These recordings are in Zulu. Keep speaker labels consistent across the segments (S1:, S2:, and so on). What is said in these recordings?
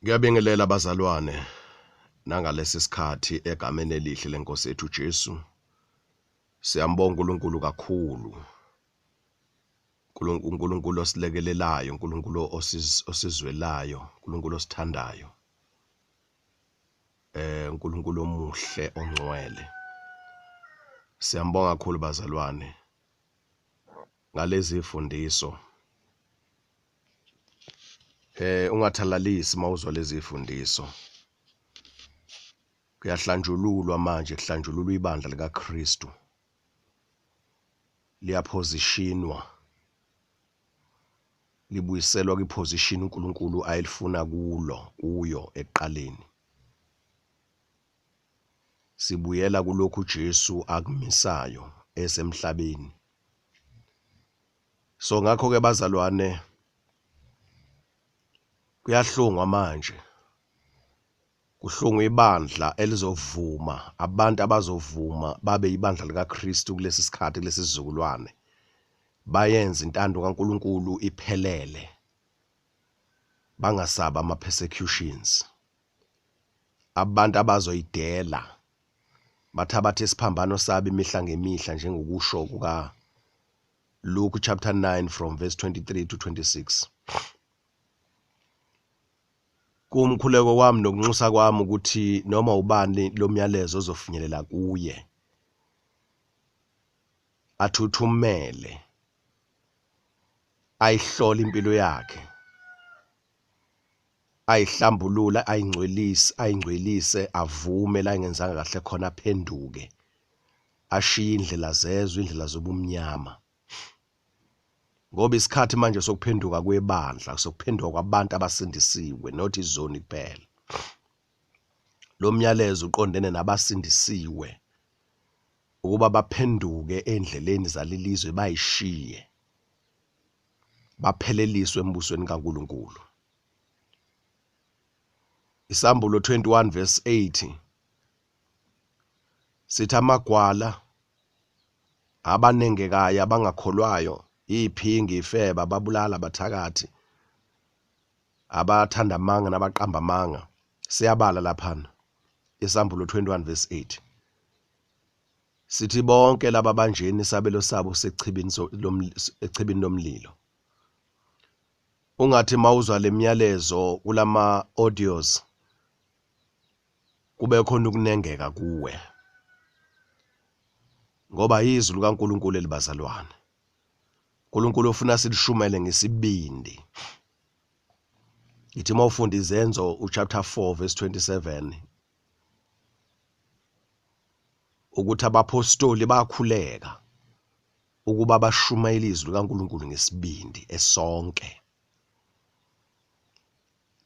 S1: Ngiyabingelela bazalwane nangalesi sikhathi egameni elihle lenkosi yethu Jesu. Siyambonga uNkulunkulu kakhulu. uNkulunkulu osilekelelayo, uNkulunkulu osizwelayo, uNkulunkulu osithandayo. uNkulunkulu omuhle ongcwele. Siyambonga kakhulu bazalwane ngalezi fundiso. Ungathalalisi mawuzwa lezi fundiso. Kuyahlanjululwa manje, kuhlanjululwa ibandla likaKristu. Liyaphozishinwa. Libuyiselwa kwiposition uNkulunkulu ayelifuna kulo kuyo ekuqaleni. Sibuyela kulokhu uJesu akumisayo esemhlabeni. So ngakho ke bazalwane, kuyahlungwa manje, kuhlungwa ibandla elizovuma, abantu abazovuma babe ibandla likaKristu kulesi sikhathi, kulesi sizukulwane, bayenze intando kaNkulunkulu iphelele, bangasaba ama persecutions. Abantu abazoyidela bathabathe isiphambano sabo imihla ngemihla, njengokusho kuka Luke chapter 9 from verse 23 to 26. Kumkhuleko kwami nokunxusa kwami ukuthi noma ubani lomyalezo ozofinyelela kuye athuthumele, ayihlole impilo yakhe, ayihlambulule, ayingcwelise, ayingcwelise, avume la engenzanga kahle khona, aphenduke, ashiye indlela zezwe, indlela zobumnyama. Ngoba isikhathi manje sokuphenduka kwebandla, sokuphenduka kwabantu abasindisiwe, not izoni kuphela. Lo myalezo uqondene nabasindisiwe ukuba baphenduke endleleni zalelizwe, bayishiye, bapheleliswe embusweni kaNkulunkulu. Isambulo 21 verse 8 sithi amagwala, abanengekayo, abangakholwayo, iphingi, ifeba, ababulala, abathakathi, abathanda amanga nabaqamba amanga. Siyabala laphana Isambulo 21 verse 8, sithi bonke laba banjeni isabelo sabo sechibini, echibini lomlilo. Ungathi mawuzwa lemiyalezo kulama audios kube khona ukunengeka kuwe, ngoba izwi likaNkulunkulu elibazalwane. uNkulunkulu ufuna silishumele ngesibindi. Ithi mawufunda Izenzo uchapter 4 verse 27 ukuthi abapostoli bakhuleka ukuba bashumayele izwi likaNkulunkulu ngesibindi esonke.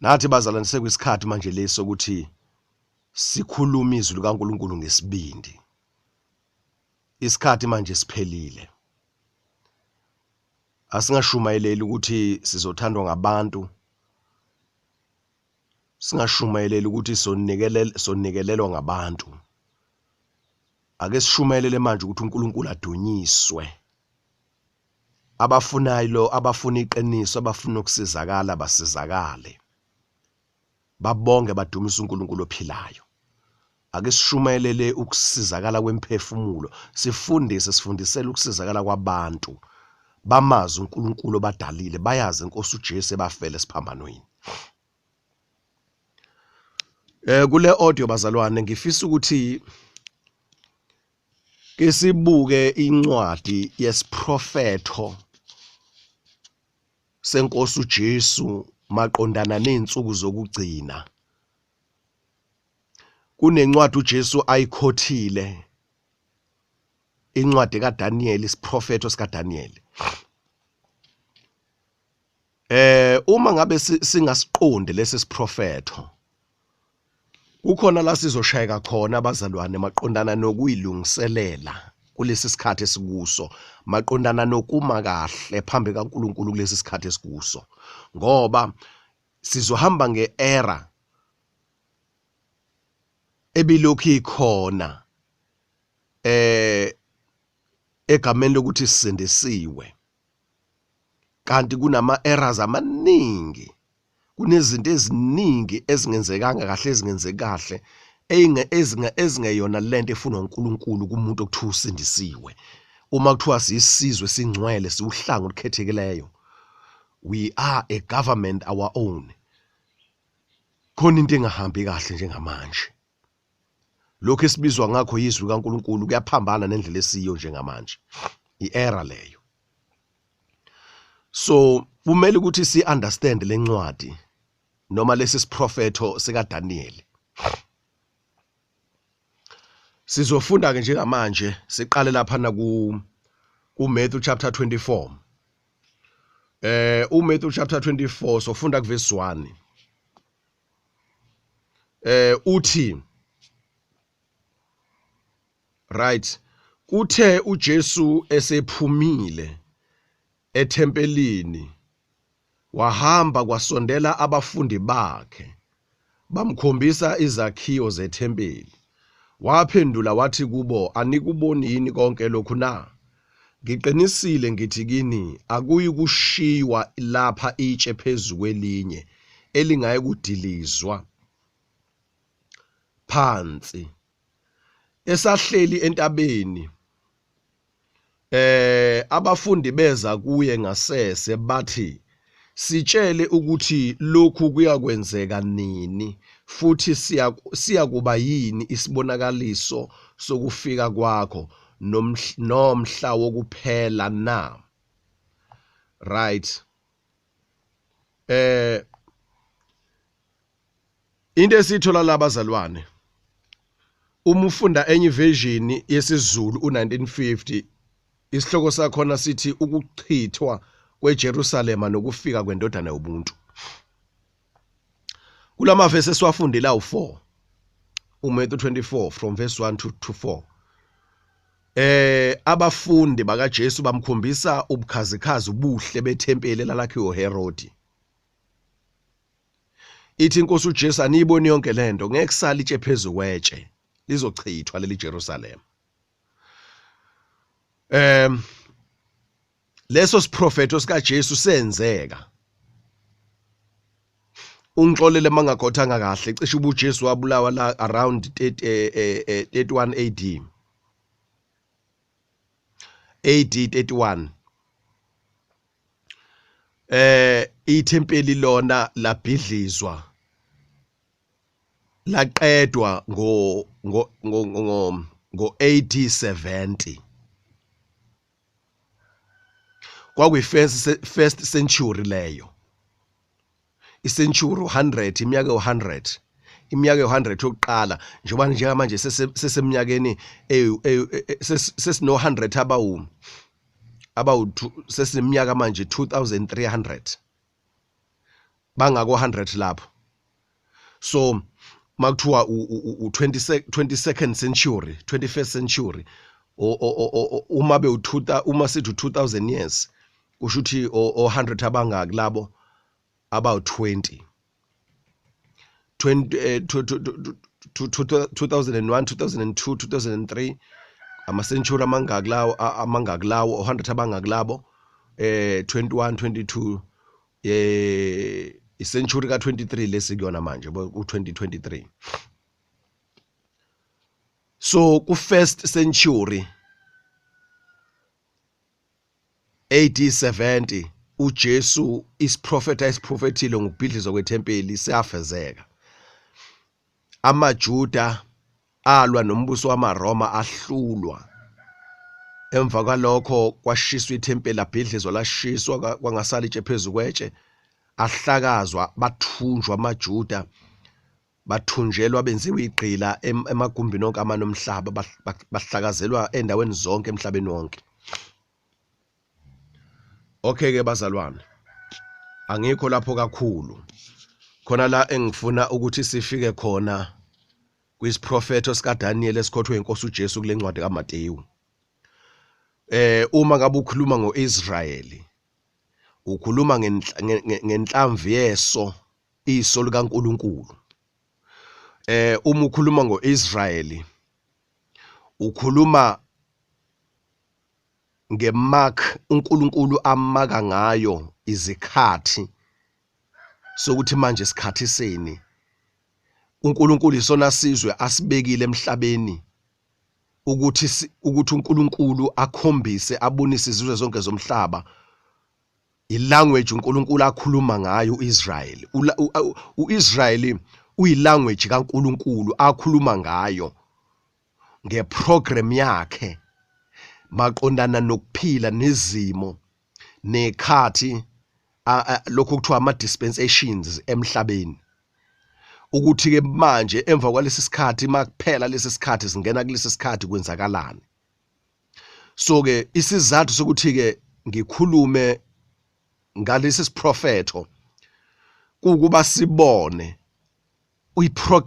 S1: Nathi bazalwane sekuyisikhathi manje lesi ukuthi sikhulume izwi likaNkulunkulu ngesibindi. Isikhathi manje siphelile. Asingashumayeleli ukuthi sizothandwa ngabantu, singashumayeleli ukuthi sonikelelwa ngabantu. Ake sishumayelele manje ukuthi uNkulunkulu adunyiswe. Abafunayo lo, abafuna iqiniso, abafuna ukusizakala, basizakale, babonge, badumise uNkulunkulu ophilayo. Ake sishumayelele ukusizakala kwemphefumulo, sifundise, sifundisele ukusizakala kwabantu, bamazi uNkulunkulu obadalile, bayazi inkosi uJesu ebafele esiphambanweni. Kule audio bazalwane, ngifisa ukuthi ke sibuke incwadi yesiprofetho senkosi uJesu maqondana nezinsuku zokugcina. Kunencwadi uJesu ayikhothile, incwadi kaDaniel, isiprofetho sikaDaniel. Uma ngabe singasiqondi lesi siprofetho, kukhona la sizoshayeka khona abazalwane maqondana nokuyilungiselela kulesi sikhathi esikuso, maqondana nokuma kahle phambi kaNkulunkulu kulesi sikhathi esikuso, ngoba sizohamba ngeera ebilokhu ikhona egameni lokuthi sisindisiwe, kanti kunama errors amaningi. Kunezinto eziningi ezingenzekanga kahle, ezingenzeki kahle, ezingeyona lento efunwa uNkulunkulu kumuntu okuthiwa usindisiwe. Uma kuthiwa siyisizwe singcwele, siwuhlanga olukhethekileyo, we are a government our own. Khona into engahambi kahle njengamanje. Lokhu esibizwa ngakho yizwi kaNkulunkulu kuyaphambana nendlela esiyo njengamanje. I-era leyo. So kumele ukuthi si understand lencwadi noma lesi siprofetho sika Daniel. Sizofunda ke njengamanje, siqale lapha na ku Matthew chapter 24. U Matthew chapter 24 sofunda ku verse 1. Uthi, right, kuthe uJesu esephumile ethempelini wahamba, kwasondela abafundi bakhe, bamkhombisa izakhiwo zethempeli. Waphendula wathi kubo, "Anikuboni yini konke lokhu na? Ngiqinisile ngithi kini, akuyi kushiywa lapha itshe phezu kwelinye elingayi kudilizwa phansi." Esahleli entabeni, abafundi beza kuye ngasese bathi, "Sitshele ukuthi lokhu kuyakwenzeka nini, futhi siyakuba yini isibonakaliso sokufika kwakho nomhla wokuphela na?" Right. Into esithola labazalwane, uma ufunda enye version yesiZulu u1950, isihloko sakhona sithi ukuchithwa kweJerusalema nokufika kwendodana yobuntu. Kulama verse esiwafundile awu4, uMatthew 24 from verse 1 to 4, abafundi bakaJesu bamkhombisa ubukhazikhazi, ubuhle bethempeli elalakhiwe uHerodi. Ithi inkosi uJesu, "Aniyiboni yonke lento? Ngeke kusale itshe phezulu kwetshe, lizochithwa leli Jerusalem." Leso siprofetho sika Jesu senzeka. Ungixolele mangakhothanga kahle, cishe ubuJesu wabulawa la around 31 AD, AD 31. Ithempeli lona labhidlizwa laqedwa ngo AD 70. Kwakuyi first century leyo, icentury 100, iminyaka ewu100, iminyaka ewu100 yokuqala. Njengoba njengamanje seseminyakeni sesino 100 abawu sesineminyaka manje 2300, bangako 100 lapho. So makuthiwa u 22nd century, 21st century, uma be u uma sithi 2000 years, kusho ukuthi o 100 abangaki labo? About 20 20 2001, 2002, 2003, ama-century amangaki lawo? Amangaki lawo 100 abangaki labo? 21, 22, icentury ka23 lesikuyona manje, ku2023. So ku first century AD 70, uJesu isiprofetha esiprofethile ngokubhidlizwa kwethempeli siyafezeka. AmaJuda alwa nombuso wamaRoma, ahlulwa. Emva kwalokho kwashiswa ithempeli, labhidlizwa, lashiswa, kwangasala itshe phezu kwetshe, ahlakazwa, bathunjwa amaJuda, bathunjelwa, benziwa igqila emagumbini onke amanomhlaba, bahlakazelwa endaweni zonke emhlabeni wonke. Okay ke bazalwane, angikho lapho kakhulu. Khona la engifuna ukuthi sifike khona kwisiprofetho sikaDaniel esikhothwe inkosi uJesu kule ncwadi kaMateyu. Uma ngabe ukhuluma ngoIsrayeli, ukhuluma ngenhlamvu yeso, iso likaNkuluNkulu. Uma ukhuluma ngoIsrayeli, ukhuluma ngemark uNkulunkulu amaka ngayo izikhathi. Sokuthi manje isikhathi sini. uNkulunkulu isona sizwe asibekile emhlabeni ukuthi ukuthi uNkulunkulu akhombise abonise izizwe zonke zomhlaba ilanguage uNkulunkulu akhuluma ngayo uIsrael. UIsrael uyilanguage kaNkulunkulu akhuluma ngayo ngeprogram yakhe maqondana nokuphila nezimo nekhathi, lokho kuthiwa ama dispensations emhlabeni, ukuthi ke manje emva kwalesi sikhathi, makuphela lesi sikhathi, singena kulesi sikhathi, kwenzakalani. So ke isizathu sokuthi ke ngikhulume ngalesi siprofetho kukuba sibone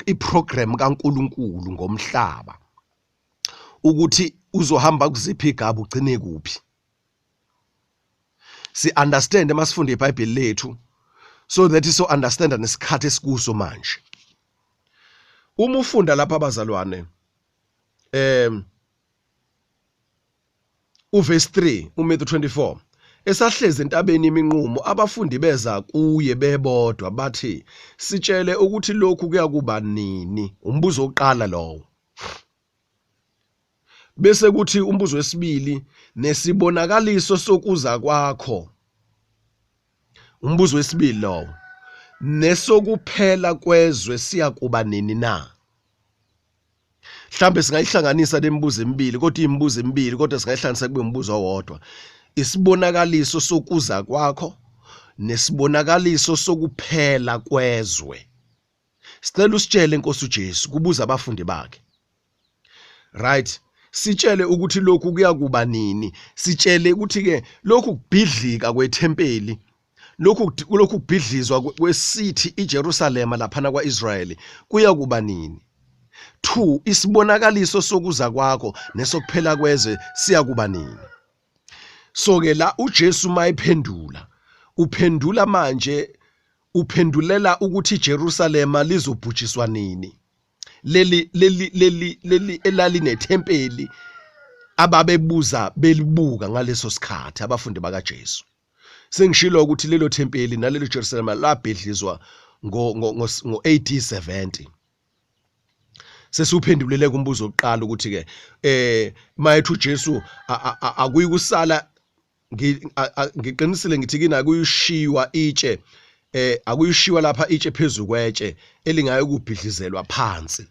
S1: iprogram kaNkuluNkulu ngomhlaba, ukuthi uzohamba kuziphi igaba, ugcine kuphi. Si understand masifunda iBhayibheli lethu so that so understand nesikhathi esikuso manje. Uma ufunda lapha, abazalwane, uverse 3, uMatthew 24, esahlezi entabeni iminqumo, abafundi beza kuye bebodwa, bathi, "Sitshele ukuthi lokhu kuyakuba nini?" Umbuzo oqala lowo. Bese kuthi umbuzo wesibili, nesibonakaliso sokuza kwakho. Umbuzo wesibili lowo. Nesokuphela kwezwe siyakuba nini na? Mhlambe singayihlanganisa lemibuzo emibili, kodwa imibuzo emibili, kodwa singayihlanganisa kube umbuzo owodwa. Isibonakaliso sokuza kwakho nesibonakaliso sokuphela kwezwe. Sicela usitshele, Nkosi uJesu, kubuza abafundi bakhe. Right, sitshele ukuthi lokhu kuyakuba nini. Sitshele ukuthi ke lokhu kubhidlika kwethempeli, lokhu kubhidlizwa kwesithi iJerusalema laphana kwaIsrayeli kuya kuba nini. 2, isibonakaliso sokuza kwakho nesokuphela kwezwe siyakuba nini? So ke la uJesu mayiphendula, uphendula manje, uphendulela ukuthi iJerusalema lizobhujiswa nini, leli elalinethempeli ababebuza belibuka ngaleso sikhathi abafundi bakaJesu. Sengishilo ukuthi lelo thempeli nalelo Jerusalema labhidlizwa ngo AD 70. Sesiwuphendulele kumbuzo wokuqala ukuthi ke mayethu uJesu akuyikusala, ngiqinisile ngithi kini, akuyushiywa itshe, akuyushiwa lapha itshe phezulu kwetshe elingaye kubhidlizelwa phansi.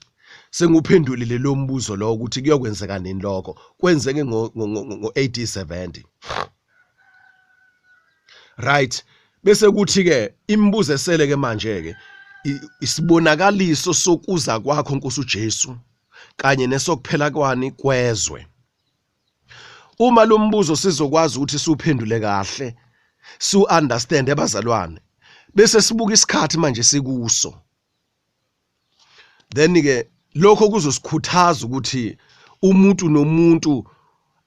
S1: Senguphendulile lo mbuzo lo ukuthi kuyokwenzeka nini lokho. Kwenzeke ngo AD 70, right? Bese kuthi ke imibuzo esele ke manje ke, isibonakaliso sokuza kwakho, Nkosi uJesu, kanye nesokuphela kwani kwezwe. Uma lo mbuzo sizokwazi ukuthi siwuphendule kahle, siwu understand, abazalwane, bese sibuka isikhathi manje sikuso, then ke lokho kuzosikhuthaza ukuthi umuntu nomuntu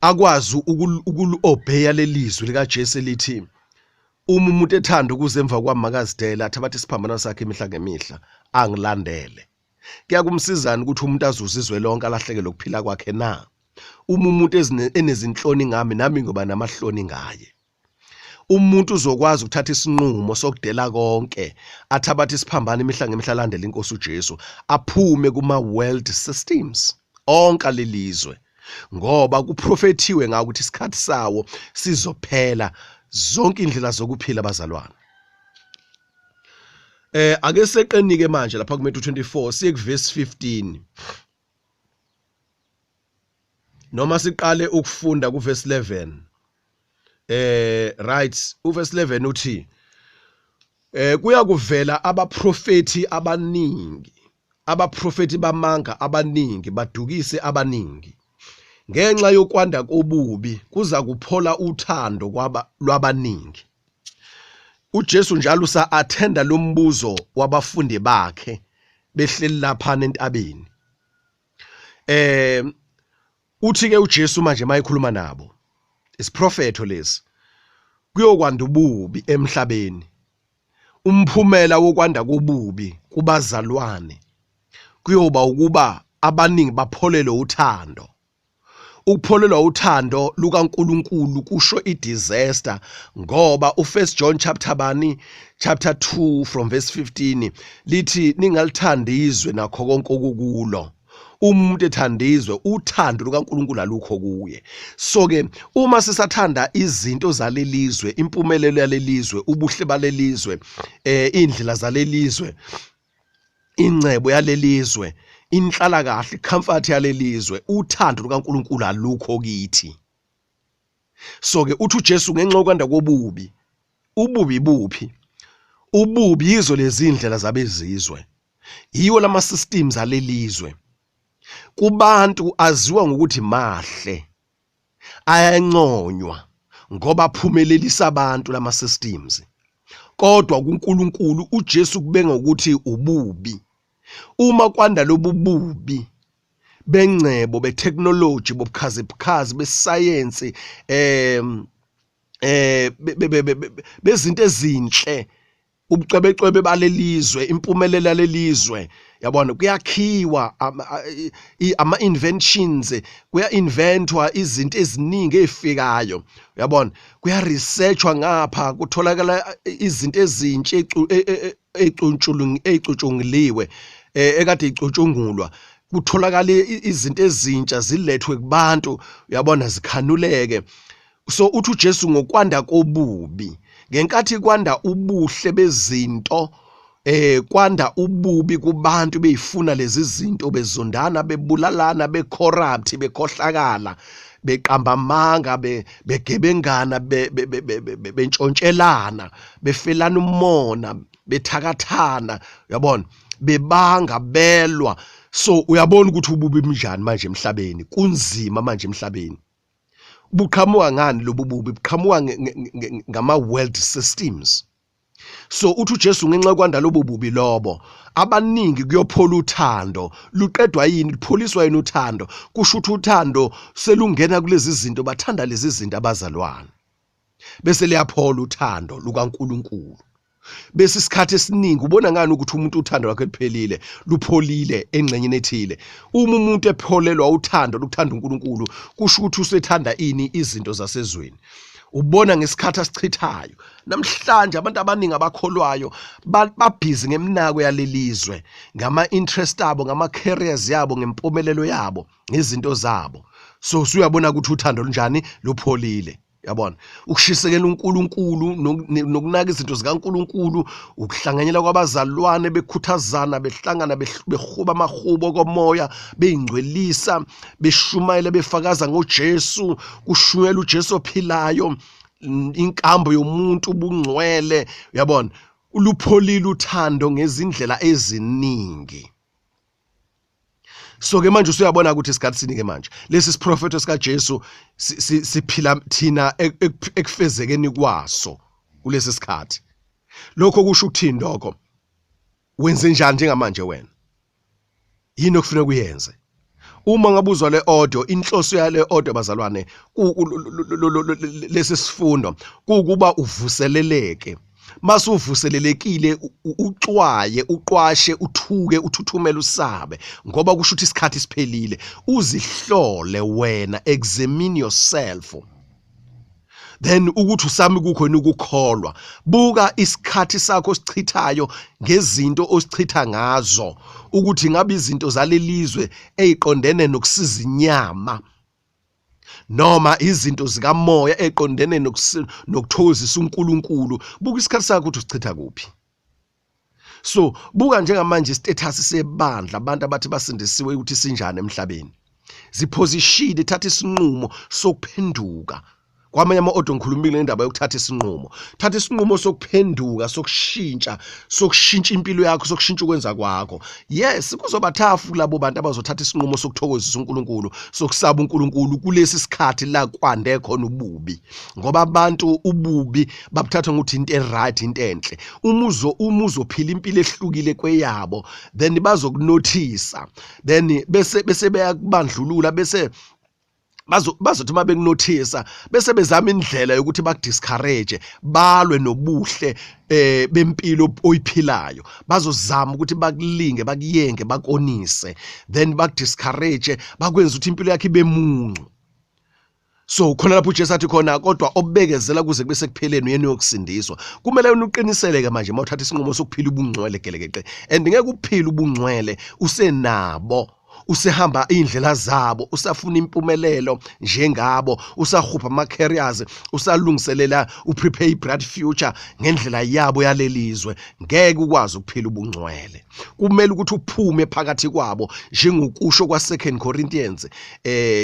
S1: akwazi ukulu-obeya lelizwi likaJesu elithi, uma umuntu ethanda ukuze emva kwami, makazidela, athabathe isiphambano sakhe imihla ngemihla, angilandele. Kuyakumsizana ukuthi umuntu azuze izwe lonke, alahlekele ukuphila kwakhe na? Uma umuntu enezinhloni ngami, nami ngoba namahloni ngaye. Umuntu uzokwazi ukuthatha isinqumo sokudela konke, athabathe isiphambano imihla ngemihla, alandele inkosi uJesu, aphume kuma world systems onke alelizwe, ngoba kuprofethiwe ngawo ukuthi isikhathi sawo sizophela, zonke indlela zokuphila, bazalwane. Ake seqenike manje lapha ku Matthew 24, siye ku verse 15, noma siqale ukufunda ku verse 11. Right, uverse 11 uthi kuya kuvela abaprofeti abaningi, abaprofeti bamanga abaningi, badukise abaningi. Ngenxa yokwanda kobubi kuza kuphola uthando kwaba lwabaningi. uJesu njalo usa attenda lo mbuzo wabafundi bakhe behleli lapha entabeni. Uthi ke uJesu manje mayikhuluma nabo, isiprofetho lesi, kuyokwanda ububi emhlabeni. Umphumela wokwanda kobubi kubazalwane kuyoba ukuba abaningi bapholele uthando. Ukupholelwa uthando lukaNkuluNkulu kusho i-disaster ngoba u-1 John chapter bani chapter 2 from verse 15 lithi ningalithandi izwe nakho konke okukulo. Uma umuntu ethanda izwe, uthando lukaNkuluNkulu alukho kuye. So ke uma sisathanda izinto zalelizwe, impumelelo yalelizwe, ubuhle balelizwe, indlela zalelizwe, ingcebo yalelizwe, inhlalakahle, comfort yalelizwe, uthando lukaNkuluNkulu alukho kithi. So ke uthi uJesu ngenxa yokwanda kobubi, ububi buphi? Ububi yizo lezi indlela zabezizwe, yiwo lama systems alelizwe. Kubantu aziwa ngokuthi mahle, ayanconywa ngoba aphumelelisa abantu lama systems. Kodwa kuNkulunkulu uJesu kube ngokuthi ububi. Uma kwanda lobu bubi bengcebo, betechnology, bobukhazibukhazi, besayensi, bezinto ezinhle, ubucwebecwebe balelizwe, impumelelo yalelizwe, yabona, kuyakhiwa ama inventions, kuya inventwa izinto eziningi ezifikayo, uyabona, kuya researchwa ngapha, kutholakala izinto ezintsha ecutshunguliwe, ekade icutshungulwa, kutholakala izinto ezintsha zilethwe kubantu, uyabona, zikhanuleke. So uthi uJesu ngokwanda kobubi, ngenkathi kwanda ubuhle bezinto, kwanda ububi kubantu beyifuna lezi zinto, bezondana, bebulalana, becorrupt, bekhohlakala, beqamba amanga, begebengana, bentshontshelana, befelana umona, bethakathana, uyabona, bebanga, belwa. So uyabona ukuthi ububi bunjani manje emhlabeni, kunzima manje emhlabeni. Buqhamuka ngani lobu bubi? Buqhamuka ngama world systems. So uthi uJesu ngenxa yokwanda lobu bubi lobo, abaningi kuyophola uthando. Luqedwa yini? Lupholiswa yini uthando? Kusho ukuthi uthando selungena kulezi zinto, bathanda lezi zinto abazalwane, bese liyaphola uthando lukaNkuluNkulu. Bese isikhathi esiningi ubona ngani ukuthi umuntu uthando lwakhe luphelile, lupholile engxenyeni ethile. Uma umuntu epholelwa uthando lokuthanda uNkulunkulu, kusho ukuthi usethanda ini? Izinto zasezweni. Ubona ngesikhathi asichithayo. Namhlanje abantu abaningi abakholwayo babhizi ngeminako yalelizwe, ngama-interest abo, ngama-careers yabo, ngempumelelo yabo, ngezinto zabo. So usuyabona ukuthi uthando lunjani, lupholile. Yabona, ukushisekela uNkulunkulu nokunaka izinto zikaNkulunkulu, ukuhlanganyela kwabazalwane, bekhuthazana, behlangana, behuba amahubo komoya, beyingcwelisa, beshumayela, befakaza ngoJesu, kushunyayela uJesu ophilayo, inkambo yomuntu ubungcwele. Uyabona, lupholile uthando ngezindlela eziningi. So ke manje usuyabona ukuthi isikhathi sini ke manje. Lesi siprofetho sikaJesu siphila thina ekufezekeni kwaso kulesi sikhathi. Lokho kusho ukuthini lokho? Wenze njani njengamanje wena? Yini okufuneka uyenze? Uma ngabuzwa le audio, inhloso yale audio bazalwane, lesi sifundo kukuba uvuseleleke. Masuvuselelekile uxwaye, uqwashe, uthuke, uthuthumele, usabe, ngoba kusho ukuthi isikhathi siphelile. Uzihlole wena, examine yourself. Then ukuthi usami kukho yini ukukholwa. Buka isikhathi sakho osichithayo ngezinto osichitha ngazo, ukuthi ngabe izinto zalelizwe eziqondene nokusiza inyama noma izinto zikamoya eqondene nokuthokozisa uNkulunkulu. Buka isikhathi sakho ukuthi usichitha kuphi. So buka njengamanje istatus sebandla, abantu abathi basindisiwe ukuthi sinjani emhlabeni. Ziphosishile, thatha isinqumo sokuphenduka. Kwamanye ama-audio ngikhulumile ngendaba yokuthatha isinqumo. Thatha isinqumo sokuphenduka, sokushintsha, sokushintsha impilo yakho, sokushintsha ukwenza kwakho. Yes, kuzoba tough kulabo bantu abazothatha isinqumo sokuthokozisa uNkulunkulu, sokusaba uNkulunkulu kulesi sikhathi la kwande khona ububi. Ngoba abantu ububi babuthatha ngokuthi into e-right, into enhle. Uma uzophila impilo ehlukile kweyabo, then bazokunothisa. Then bese beyakubandlulula, bese bazothi uma bekunothisa bese bezama indlela yokuthi bakudiscourage, balwe nobuhle bempilo oyiphilayo. Bazozama ukuthi bakulinge, bakuyenge, bakonise, then bakudiscourage, bakwenze ukuthi impilo yakho ibe muncu. So khona lapho uJesu athi khona, kodwa obekezela kuze kube sekupheleni uyena uyokusindiswa. Kumele wena uqinisele ke manje mawuthatha isinqumo sokuphila ubungcwele gelekeqe, and ngeke uphile ubungcwele usenabo, usehamba indlela zabo, usafuna impumelelo njengabo, usahupha ama careers, usalungiselela uprepare bright future ngendlela yabo yalelizwe. Ngeke ukwazi ukuphila ubungcwele. Kumele ukuthi uphume phakathi kwabo, njengokusho kwa 2 Corinthians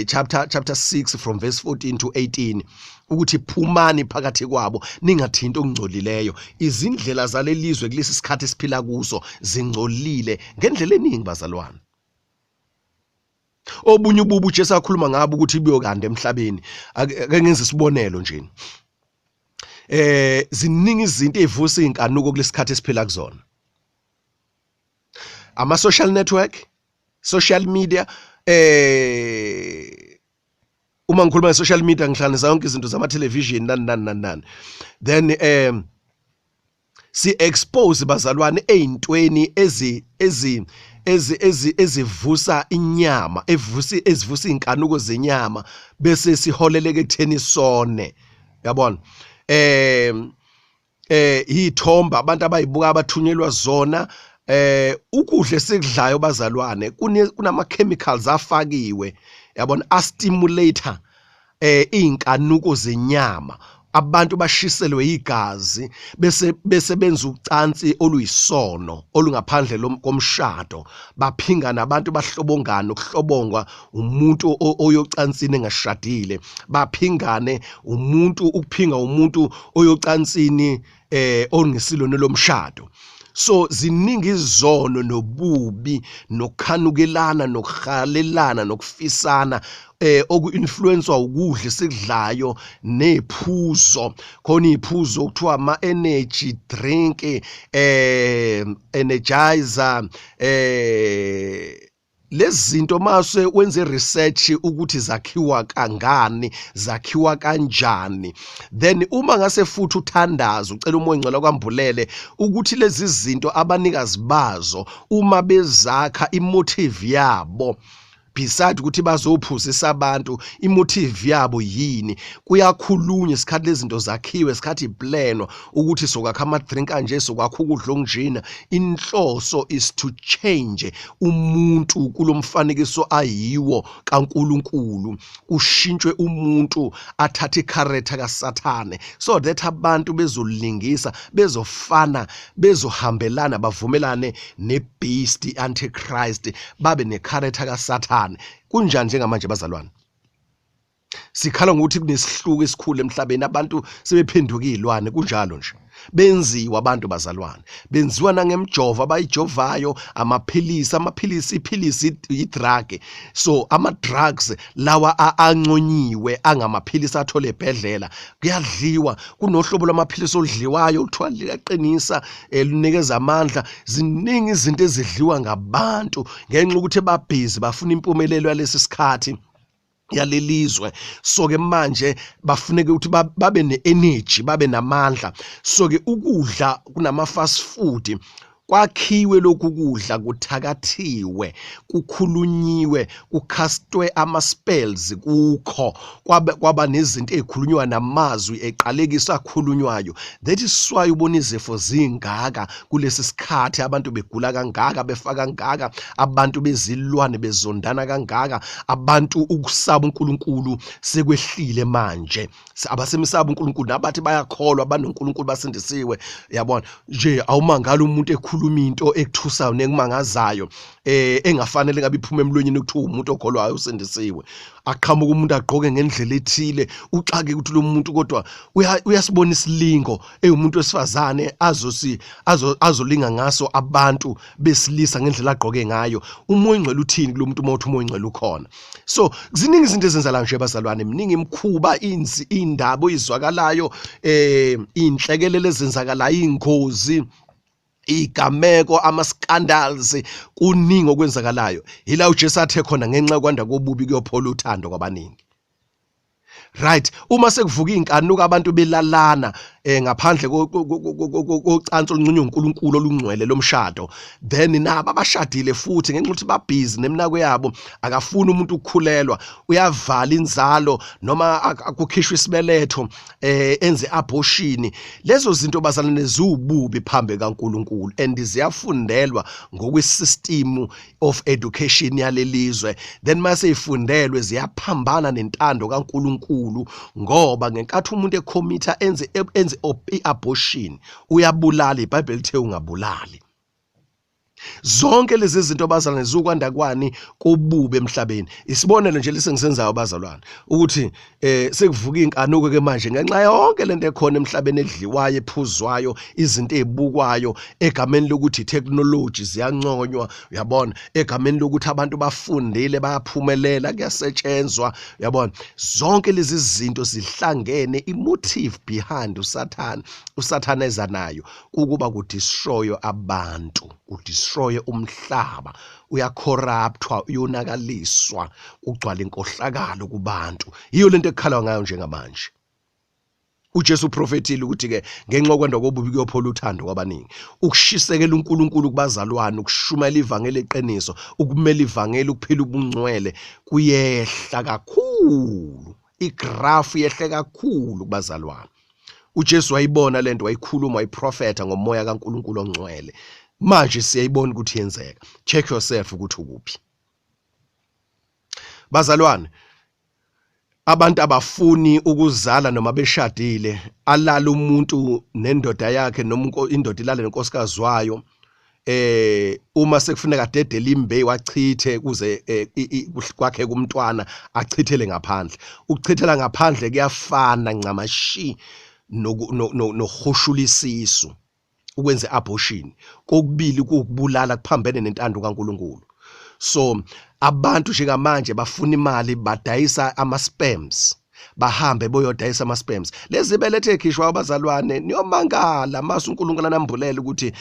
S1: chapter 6 from verse 14 to 18, ukuthi phumani phakathi kwabo, ningathinti okungcolileyo. Izindlela zalelizwe kulesi sikhathi esiphila kuso zingcolile ngendlela eningi bazalwane. Obunye ububi uJesu akhuluma ngabo ukuthi buyokanda emhlabeni. Ake ngenze isibonelo nje. Ziningi izinto ezivusa inkanuko kulesikhathi esiphila kuzona. Ama social network, social media, uma ngikhuluma nge-social media ngihlanganisa yonke izinto zama-television nani nani nani nani. Then si expose bazalwane eyintweni ezi ezi ezi ezi ezivusa inyama, ezivusa inkanuko zenyama, bese siholeleke ekutheni sone. Yabona, iy'thombe abantu abayibuka abathunyelwa zona, ukudla esikudlayo bazalwane kunama chemicals afakiwe, yabona, a-stimulator iy'nkanuko zenyama. Abantu bashiselwe igazi bese benza ucansi oluyisono olungaphandle komshado, baphingana abantu, bahlobongana, ukuhlobongwa umuntu oyocansini engashadile, baphingane umuntu, ukuphinga umuntu oyocansini ongesilona lomshado. So ziningi izono nobubi nokukhanukelana nokuhalelana nokufisana oku-influencewa ukudla esikudlayo nephuzo. Khona iphuzo okuthiwa ama-energy drink, energizer, lezi zinto mase wenze research ukuthi zakhiwa kangani, zakhiwa kanjani. Then uma ngase futhi uthandaza ucela uMoya oNgcwele akwambulele ukuthi lezi zinto abanikazi bazo uma bezakha imotive yabo, beside ukuthi bazophuzisa abantu, imotive yabo yini. Kuyakhulunywa isikhathi lezi zinto zakhiwe, isikhathi iplanwa ukuthi sokwakha ama drink kanje, sokwakha ukudla okunjena. Inhloso is to change umuntu kulomfanekiso ayiwo kaNkuluNkulu, kushintshwe umuntu athathe icharacter kaSathane, so that abantu bezolingisa, bezofana, bezohambelana, bavumelane nebeast antichrist, babe necharacter kaSathane. Kunjani njengamanje bazalwane? Sikhala ngokuthi kunesihluku esikhulu emhlabeni, abantu sebephenduka izilwane. Kunjalo nje, benziwa abantu bazalwane, benziwa nangemjovo abayijovayo, amaphilisi, amaphilisi, iphilisi i-drug. So ama-drugs lawa anconyiwe angamaphilisi athole ebhedlela kuyadliwa. Kunohlobo lwamaphilisi oludliwayo kuthiwa liyaqinisa, lunikeza amandla. Ziningi izinto ezidliwa ngabantu ngenxa ukuthi babhizi bafuna impumelelo yalesi sikhathi yalelizwe. So ke manje bafuneke ukuthi babe ne-energy, babe namandla. So ke ukudla kunama fast food, kwakhiwe lokhu kudla, kuthakathiwe, kukhulunyiwe, kucastwe ama spells kukho, kwaba nezinto ezikhulunywa namazwi eqalekisa akhulunywayo. That is why ubona izifo zingaka kulesi sikhathi, abantu begula kangaka, befa kangaka, abantu bezilwane bezondana kangaka, abantu ukusaba uNkulunkulu sekwehlile manje. Abasemsaba uNkulunkulu, nabathi bayakholwa banoNkulunkulu basindisiwe. Yabona nje, awumangala umuntu ekhuluma into ekuthusayo nekumangazayo, engafanele ngabe iphuma emlonyeni kuthiwa umuntu okholwayo usindisiwe. Aqhamuka umuntu agqoke ngendlela ethile, uxake ukuthi lo muntu kodwa uyasibona isilingo ewumuntu wesifazane azolinga ngaso abantu besilisa ngendlela agqoke ngayo. UMoya oNgcwele uthini kulo muntu uma uthi uMoya oNgcwele ukhona? So ziningi izinto ezenzakalayo nje bazalwane, miningi imikhuba, indaba oyizwakalayo, inhlekelele ezenzakalayo, ingozi, igameko, ama scandals, kuningi okwenzakalayo. Yila uJesu athe khona ngenxa yokwanda kobubi kuyophola uthando kwabaningi. Right, uma sekuvuka inkanuko abantu belalana, Ngaphandle kocansi oluncunywe uNkulunkulu olungcwele lomshado, then nabo abashadile futhi ngenxa ukuthi babhizi neminako yabo, akafuni umuntu ukukhulelwa, uyavala inzalo noma akukhishwa isibeletho, enze abortion. Lezo zinto, bazalwane, ziwububi phambi kaNkulunkulu and ziyafundelwa ngokwe-system of education yalelizwe. Then mase ifundelwe, ziyaphambana nentando kaNkulunkulu, ngoba ngenkathi umuntu e-commit-a enze i-abortion, uyabulala. IBhayibheli lithe ungabulali. Zonke lezi zinto, bazalwane, zikwanda kwani kobubi emhlabeni. Isibonelo nje lesengisenzayo, bazalwane, ukuthi sekuvuka inkanuko ke manje ngenxa yonke lento ekhona emhlabeni, edliwayo, ephuzwayo, izinto ezibukwayo egameni lokuthi technology ziyanconywa, uyabona, egameni lokuthi abantu bafundile, bayaphumelela, kuyasetshenzwa, uyabona. Zonke lezi zinto zihlangene, i-motive behind uSathane eza nayo ukuba ku-destroy abantu, ku-destroy umhlaba. Uya-corruptwa, uyonakaliswa, kugcwala inkohlakalo kubantu. Yiyo lento ekukhalwa ngayo njengamanje. uJesu uprofethile ukuthi ke ngenxa yokwanda kobubi kuyophola uthando kwabaningi. Ukushisekela uNkulunkulu kubazalwane, ukushumayela ivangeli eqiniso, ukumela ivangeli, ukuphila ubungcwele kuyehla kakhulu. I-graph yehle kakhulu kubazalwane. uJesu wayibona lento, wayikhuluma, wayiprofetha ngomoya kaNkulunkulu ongcwele. Manje siyayibona ukuthi yenzeka. Check yourself ukuthi ukuphi, bazalwane. Abantu abafuni ukuzala noma beshadile. Alala umuntu nendoda yakhe noma indoda ilale nenkosikazi wayo. Uma sekufuneka dedele imbewu, achithe kuze kwakhe kumntwana, achithele ngaphandle. Ukuchithela ngaphandle kuyafana ncamashi nokuhushula isisu, ukwenza abortion. Kokubili kukubulala, kuphambene nentando kaNkulunkulu. So abantu njengamanje bafuna imali, badayisa ama sperms, bahambe boyodayisa ama sperms. Lezi belethe ekhishwa, abazalwane, niyomangala mase uNkulunkulu anambulela ukuthi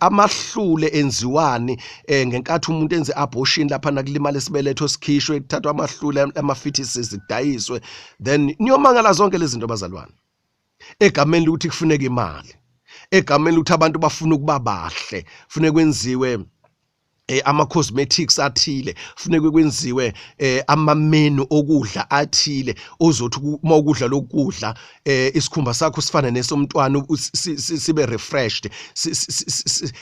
S1: amahlule enziwani ngenkathi umuntu enze abortion. Lapha nakulimala isibeletho, sikhishwe, kuthathwa amahlule ama fetuses, kudayiswe. Then niyomangala zonke lezi zinto, bazalwane, egameni lokuthi kufuneka imali, egameni lokuthi abantu bafuna ukuba bahle, kufuneka kwenziwe ama cosmetics athile, kufuneka kwenziwe ama menu okudla athile ozothi uma ukudla lokudla, isikhumba sakho sifane nesomntwana, sibe refreshed,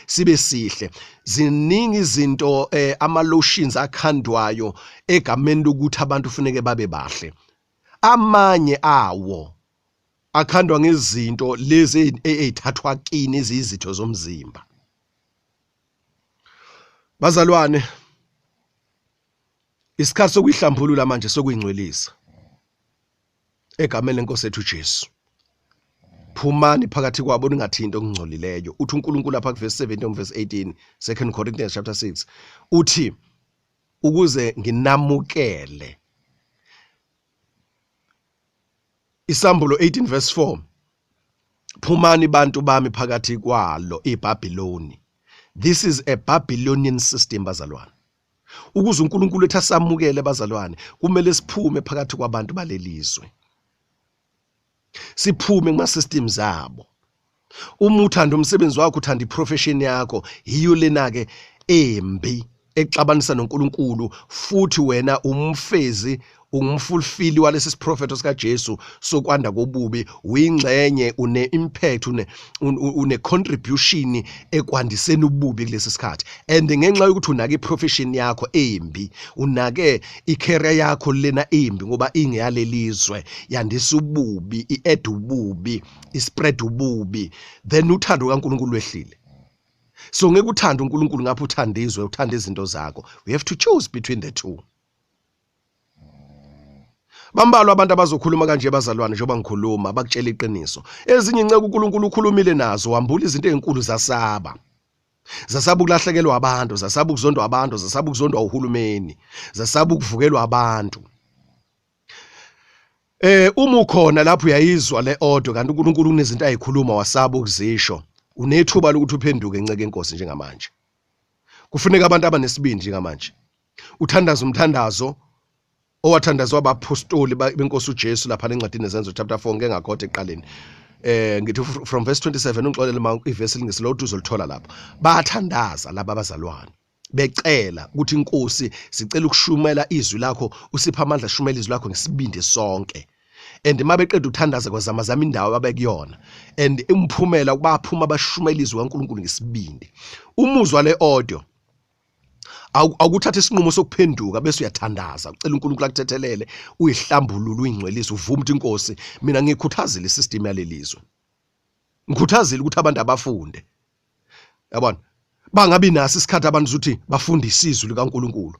S1: sibe sihle. Ziningi izinto, ama lotions akhandwayo egameni lokuthi abantu kufuneke babe bahle. Amanye awo akhandwa ngezinto lezi ezithathwa kini, eziyizitho zomzimba. Bazalwane, isikhathi sokuyihlambulula manje, sokuyingcwelisa egameni lenkosi ethu Jesu. Phumani phakathi kwabo, ningathinti okungcolileyo, uthi uNkulunkulu lapha ku-verse 17, verse 18, 2 Corinthians chapter 6. Uthi ukuze nginamukele. Isambulo 18 verse 4: phumani bantu bami phakathi kwalo iBhabhiloni. This is a Babylonian system, bazalwane. Ukuze uNkulunkulu ethi asamukele, bazalwane, kumele siphume phakathi kwabantu balelizwe, siphume kuma systems abo. Uma uthanda umsebenzi wakho, uthanda i-profession yakho, yiyo lena ke embi exabanisa noNkulunkulu. Futhi wena umfezi, ungum-fulfill walesi siprofetho sikaJesu sokwanda kobubi. Uyingxenye, une impact, une contribution ekwandiseni ububi kulesi sikhathi. And ngenxa yokuthi unake i-profession yakho embi, unake i-career yakho lena embi, ngoba ingeyalelizwe, yandisa ububi, i-add ububi, i-spread ububi, then uthando kaNkulunkulu lwehlile. So ngeke uthande uNkulunkulu ngapha uthanda izwe, uthanda izinto zakho. We have to choose between the two. Bambalwa abantu abazokhuluma kanje, bazalwane, njengoba ngikhuluma, bakutshela iqiniso. Ezinye inceku uNkulunkulu ukhulumile nazo, wambula izinto ezinkulu, zasaba. Zasaba ukulahlekelwa abantu, zasaba ukuzondwa abantu, zasaba ukuzondwa uhulumeni, zasaba ukuvukelwa abantu. Uma ukhona lapho uyayizwa le audio, kanti uNkulunkulu unezinto ayikhuluma wasaba ukuzisho, unethuba lokuthi uphenduke, nceke inkosi. Njengamanje kufuneka abantu abanesibindi njengamanje. Uthandaza umthandazo owathandazwa abapostoli benkosi uJesu lapha encwadini Nezenzo chapter 4, ngeke ngakhotha eqaleni. Ngithi from verse 27, ungixolele ma ivesi lingesilodwa, uzolithola lapho. Bathandaza laba abazalwane becela ukuthi, "Inkosi, sicela ukushumela izwi lakho, usipha amandla shumela izwi lakho ngesibindi sonke." And mabeqeda ukuthandaza, kwazamazama indawo abekuyona, and umphumela baphuma bashumela izwi kaNkulunkulu ngesibindi. Umuzwa le audio, awukuthatha isinqumo sokuphenduka bese uyathandaza, ucela uNkulunkulu akuthethelele, uyihlambulule, uyingcwelise, uvume ukuthi, "Inkosi, mina ngikhuthazile isystem yalelizwe, ngikhuthazile ukuthi abantu abafunde, yabona, bangabi naso isikhathi abantu ukuthi bafundise izwi likaNkulunkulu.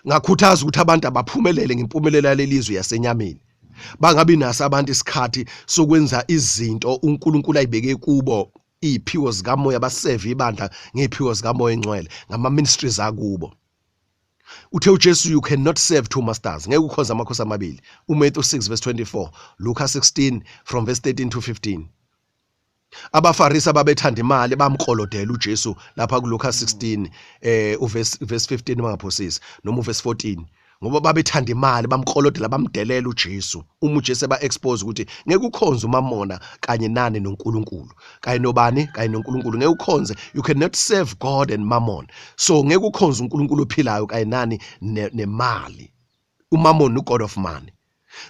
S1: Ngakhuthaza ukuthi abantu abaphumelele ngempumelelo yalelizwe yasenyameni, bangabi naso abantu isikhathi sokwenza izinto uNkulunkulu ayibeke kubo, iziphiwo zikamoya, baseve ibandla ngeziphiwo zikamoya engcwele ngama ministries akubo." Uthe uJesu, "You cannot serve two masters," ngeke ukhonze amakhosi amabili. uMatthew 6 verse 24, Luka 16 from verse 13 to 15. AbaFarisi ababethanda imali bamkolodela uJesu lapha kuLuka 16 uverse verse 15 mangaphosisi, noma uverse 14, ngoba babethanda imali, bamkolodela, bamdelela uJesu. Uma uJesu eba expose ukuthi ngeke ukhonze umamona kanye nani noNkulunkulu, kanye nobani, kanye noNkulunkulu ngeke ukhonze. You cannot serve God and mammon. So ngeke ukhonze uNkulunkulu ophilayo kanye nani nemali. Umamon, ugod of money.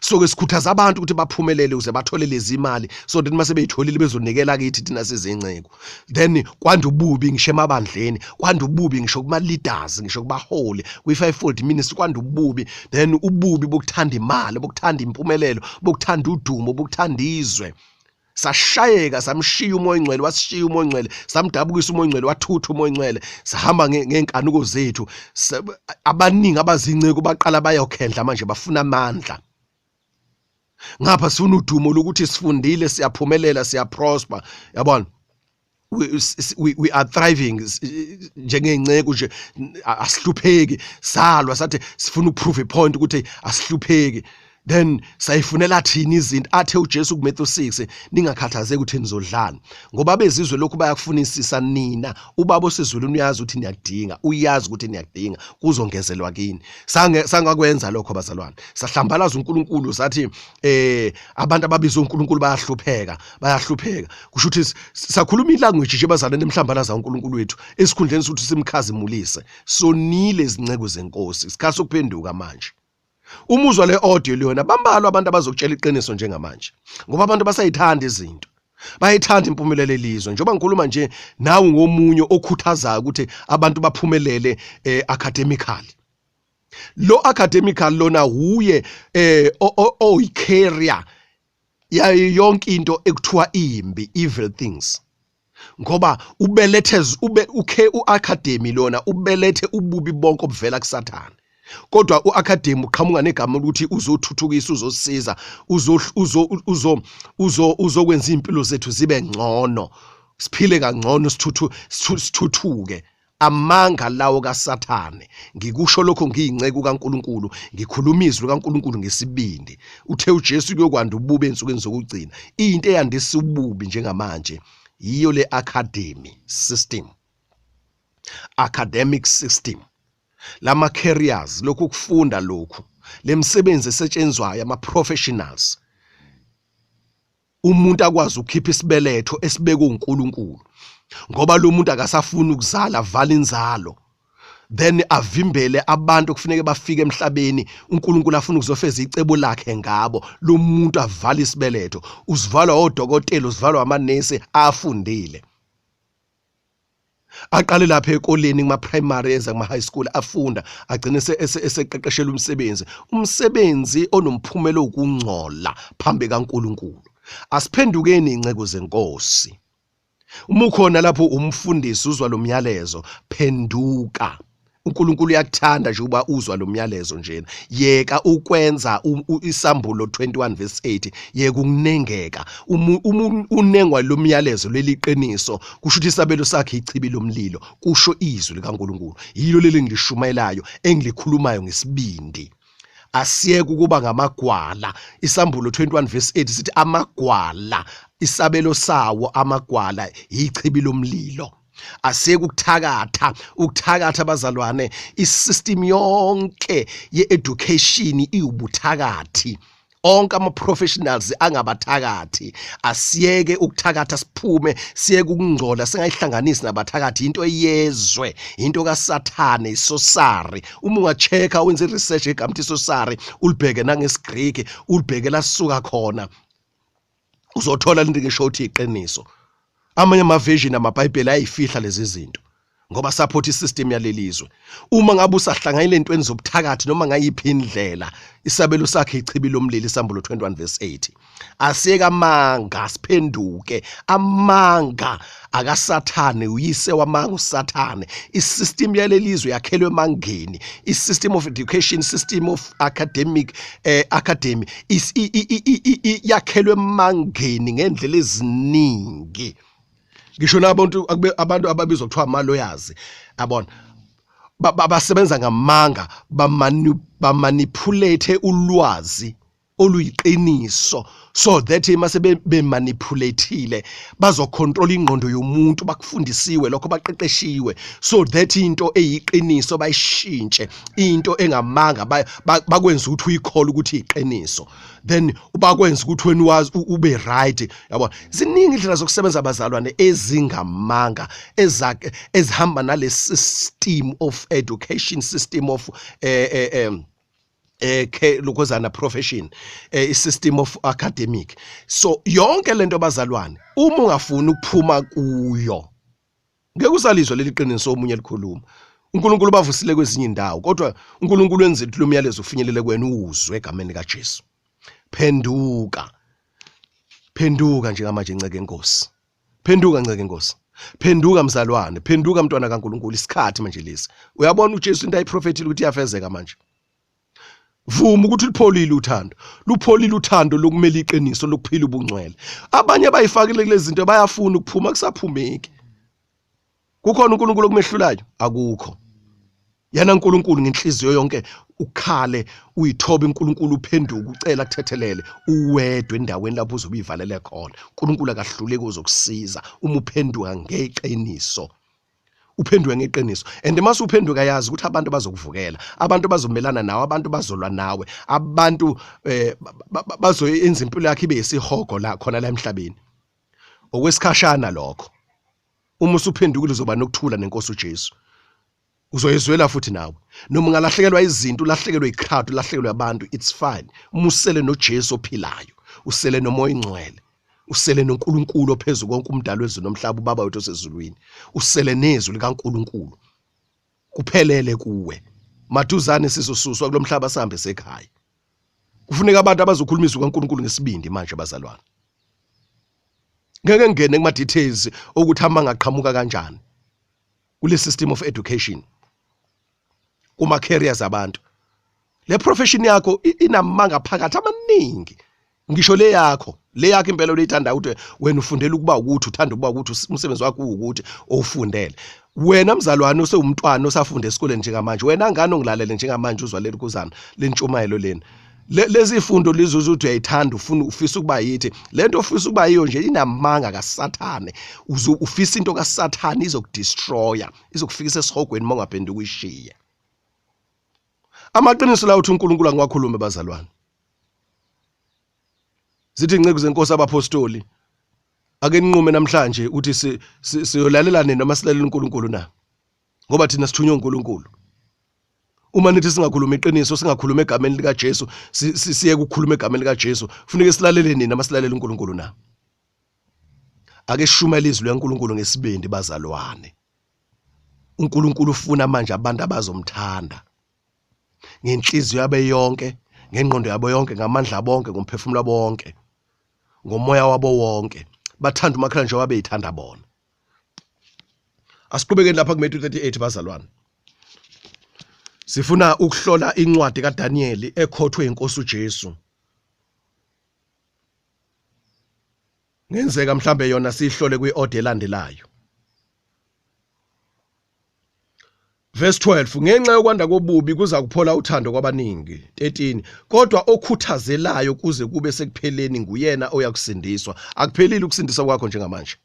S1: So ke sikhuthaza abantu ukuthi baphumelele ukuze bathole lezi imali, so that mase beyitholile bezonikela kithi thina sizinceku. Then kwanda ububi ngisho emabandleni, kwanda ububi ngisho kuma leaders, ngisho kubaholi kwi-fivefold ministry, kwanda ububi. Then ububi bokuthanda imali, bokuthanda impumelelo, bokuthanda udumo, bokuthanda izwe. Sashayeka, samshiya umoya ongcwele, wasishiya umoya ongcwele, samdabukisa umoya ongcwele, wathutha umoya ongcwele, sahamba ngey'nkanuko zethu. Abaningi abazinceku baqala bayokhendla manje, bafuna amandla ngapha, sifuna udumo lokuthi sifundile, siyaphumelela, siyaprosper, yabona, we are thriving njengey'nceku nje, asihlupheki. Salwa sathi sifuna ukuprove a point ukuthi asihlupheki, then sayifunela thina izinto. Athe uJesu kuMatthew 6, "Ningakhathazeki ukuthi nizodlani, ngoba abezizwe lokhu bayakufunisisa. Nina ubaba osezulwini uyazi ukuthi niyakudinga, uyazi ukuthi niyakudinga, kuzongezelwa kini." Sange sangakwenza lokho bazalwane, sahlambalaza uNkulunkulu, sathi abantu ababizwa uNkulunkulu bayahlupheka, bayahlupheka. Kusho ukuthi sakhuluma ilanguage nje bazalwane emhlambalaza uNkulunkulu wethu esikhundleni sokuthi simkhazimulise. Sonile izinceku zenkosi, isikhathi sokuphenduka manje. Umuzwa le audio leyona, bambalwa abantu abazokutshela iqiniso njengamanje, ngoba abantu basayithanda izinto, bayithanda impumelelo elizwe. Njengoba ngikhuluma nje nawe, ngomunye okhuthazayo ukuthi abantu baphumelele academically. Lo academical lona huye oyicarrier yayo yonke into ekuthiwa imbi, evil things, ngoba ubelethe ube ukhe uacademy lona ubelethe ububi bonke obuvela kuSathane. Kodwa uacademy uqhamuka negama ukuthi uzothuthukisa, uzosiza, uzo uzo uzo uzo uzokwenza impilo zethu zibe ngcono, siphile kangcono, sithuthuke. Amanga lawo kaSathane. Ngikusho lokho ngiyinceku kaNkuluNkulu, ngikhuluma izwi kaNkuluNkulu ngesibindi. Uthe uJesu kuyokwanda ububi ensukwini zokugcina. Into eyandisa ububi njengamanje yiyo le academy system, academic system, lama careers, lokhu kufunda lokhu, lemsebenzi esetshenzwayo, ama professionals. Umuntu akwazi ukukhipha isibeletho esibekwe uNkulunkulu ngoba lo muntu akasafuni ukuzala, vala inzalo, then avimbele abantu kufuneke bafike emhlabeni uNkulunkulu afuna ukuzofeza icebo lakhe ngabo. Lo muntu avala isibeletho, usivalwa odokotela, usivalwa amanesi afundile, aqale lapha ekoleni kuma primary, eza kuma high school, afunda, agcine eseqeqeshela umsebenzi, umsebenzi onomphumela wokungcola phambi kaNkuluNkulu. Asiphendukeni inceku zenkosi. Uma ukhona lapho umfundisi, uzwa lo myalezo, phenduka. uNkulunkulu uyakuthanda nje uba uzwa lo myalezo njena. Yeka ukwenza isambulo 21 verse 8, yeka ukunengeka. Uma unengwa lo myalezo, leli qiniso, kusho ukuthi isabelo sakhe ichibi lomlilo, kusho izwi likaNkulunkulu. Yilo leli ngilishumayelayo, engilikhulumayo ngesibindi. Asiyeke ukuba ngamagwala. Isambulo 21 verse 8 sithi amagwala, isabelo sawo amagwala ichibi lomlilo. Asiyeke ukuthakatha, ukuthakatha abazalwane. Isystem yonke ye-education iwubuthakathi. Onke ama professionals angabathakathi, asiyeke ukuthakatha, siphume siyeke ukungcola, singayihlanganisi nabathakathi. Into eyezwe, into kaSathane, isosari. Uma ungachecka wenze research egama ukuthi isosari, ulibheke nangesiGreek, ulibheke lasuka khona, uzothola lento ngisho ukuthi iqiniso. Amanye ama-version amaBhayibheli ayifihla lezi zinto ngoba support isystem yalelizwe. Uma ngabe usahlanganyela entweni zobuthakathi noma ngayiphi indlela, isabelo sakhe ichibi lomlilo, iSambulo 21 verse 8. Asiyeke amanga, siphenduke. Amanga akaSathane, uyise wamanga uSathane. Isystem yalelizwe yakhelwe emangeni. I-system of education, system of academic, academy yakhelwe emangeni ngendlela eziningi. Ngisho nabantu abantu ababizwa kuthiwa ama-lawyers, yabona, basebenza ngamanga, bamanipulate ulwazi oluyiqiniso so that mase bemanipulatile bazocontrol ingqondo yomuntu. Bakufundisiwe lokho, baqeqeshiwe so that into eyiqiniso bayishintshe into engamanga, bakwenza ukuthi uyikholwe ukuthi iqiniso, then bakwenza ukuthi wena wazi ube right, yabona. Ziningi indlela zokusebenza, abazalwane, ezingamanga ezihamba nale system of education, system of lokhozana profession, i-system of academic. So yonke lento, bazalwane, uma ungafuni ukuphuma kuyo, ngeke usalizwa leli qiniso omunye likhuluma. uNkulunkulu bavusile kwezinye indawo, kodwa uNkulunkulu wenzile ukuthi lo myalezo ufinyelele kuwena, uwuzwe egameni likaJesu. Phenduka, phenduka njengamanje, nceke enkosi. Phenduka, nceke enkosi. Phenduka, mzalwane. Phenduka, mntwana kaNkulunkulu. Isikhathi manje lesi. Uyabona uJesu into ayiprofethile ukuthi iyafezeka manje. Vuma ukuthi lupholile uthando, lupholile uthando lokumela iqiniso, lokuphila ubungcwele. Abanye bayifakile kulezi zinto, bayafuna ukuphuma, kusaphumeki. Kukhona uNkulunkulu okumehlulayo? Akukho. Yana uNkulunkulu ngenhliziyo yonke, ukhale, uyithobe uNkulunkulu, uphenduke, ucela akuthethelele, uwedwa endaweni lapho uzobe uyivalele khona. uNkulunkulu akahluleki, uzokusiza uma uphenduka ngeqiniso, uphenduke ngeqiniso. And mase uphenduka, yazi ukuthi abantu bazokuvukela, abantu bazomelana nawe, abantu bazolwa nawe, abantu bazoyenza impilo yakhe ibe yisihogo la khona la emhlabeni okwesikhashana. Lokho uma usuphendukile, uzoba nokuthula nenkosi uJesu, uzoyizwela futhi nawe. Noma ungalahlekelwa izinto, ulahlekelwe icrowd, ulahlekelwe abantu, it's fine uma usele noJesu ophilayo, usele noMoya oNgcwele, usele noNkulunkulu ophezulu konke, umdali wezulu nomhlaba, ubaba wethu osezulwini, usele nezwi likaNkulunkulu, kuphelele kuwe. Maduzane sizosuswa kulomhlaba, sihambe sekhaya. Kufuneka abantu abazokhuluma izwi kaNkulunkulu ngesibindi manje, bazalwane. Ngeke ngene kuma details ukuthi amanga aqhamuka kanjani kule system of education, kuma careers abantu. Le profession yakho inamanga phakathi amaningi, ngisho le yakho, le yakho impela oluyithanda ukuthi wena ufundela ukuba ukuthi uthanda ukuba ukuthi umsebenzi wakho ukuthi owufundele wena, mzalwane osewumntwana osafunda esikoleni njengamanje, wena ngane ongilalele njengamanje, uzwa leli kuzana lentshumayelo leni, lezi fundo lizuza ukuthi uyayithanda, ufuna, ufisa ukuba yithi lento ofisa ukuba yiyo nje inamanga kaSathane. Ufisa into kaSathane, izokudestroya, izokufikisa esihogweni uma ungaphenduka uyishiye. Amaqiniso la uthi uNkulunkulu angiwakhulume, bazalwane. Zithi inceku zenkosi, abapostoli, ake ninqume namhlanje ukuthi siyolalela nini noma silalela uNkulunkulu na, ngoba thina sithunywe uNkulunkulu. Uma nithi singakhuluma iqiniso, singakhuluma egameni likaJesu, siye ukukhuluma egameni likaJesu, kufuneka silalele nini noma silalele uNkulunkulu na? Ake sishumayele izwi likaNkulunkulu ngesibindi, bazalwane. uNkulunkulu ufuna manje abantu abazomthanda ngenhliziyo yabo yonke, ngengqondo yabo yonke, ngamandla bonke, ngomphefumulo wabo wonke, ngomoya wabo wonke, bathanda umakhelwane njengoba beyithanda bona. Asiqhubekeni lapha kuMatthew 38, bazalwane. Sifuna ukuhlola incwadi kaDaniel ekhothwe inkosi uJesu. Ngenzeka mhlambe yona siyihlole kwi-order elandelayo. Verse 12: Ngenxa yokwanda kobubi kuza kuphola uthando kwabaningi. 13 Kodwa okhuthazelayo kuze kube sekupheleni nguyena oyakusindiswa. Akuphelile ukusindiswa kwakho njengamanje.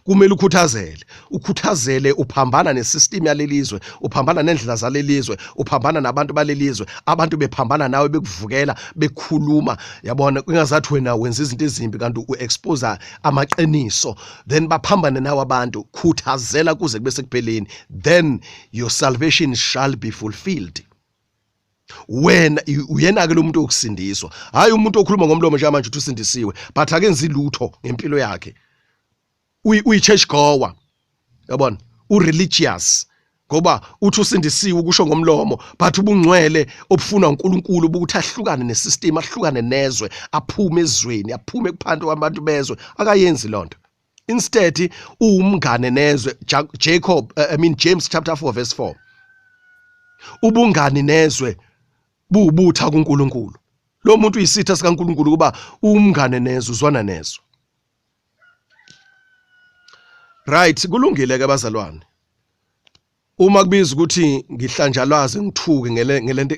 S1: Kumele ukhuthazele, ukhuthazele uphambana nesystem yalelizwe, uphambana nendlela zalelizwe, uphambana nabantu balelizwe, abantu bephambana nawe bekuvukela, bekhuluma, yabona kungazathi wena wenza izinto ezimbi kanti uexpose amaqiniso, then baphambane nawe abantu. Khuthazela kuze kube sekupheleni, then your salvation shall be fulfilled. Wena uyena ke lo muntu okusindiswa, hayi umuntu okhuluma ngomlomo njengamanje uthi usindisiwe but akenzi lutho ngempilo yakhe. Uyi church goer, yabona, u religious ngoba uthi usindisiwe ukusho ngomlomo, but ubungcwele obufunwa uNkulunkulu ukuthi ahlukane nesystem, ahlukane nezwe, aphume ezweni, aphume kuphantu kwabantu bezwe, akayenzi lonto. Instead uwumngane nezwe. Jacob, I mean James chapter 4 verse 4, ubungani nezwe buwubutha kuNkulunkulu. Lo muntu uyisitha sikaNkulunkulu kuba umngane nezwe, uzwana nezwe. Right, kulungile ke bazalwane. Uma kubiza ukuthi ngihlanjalwaze ngithuke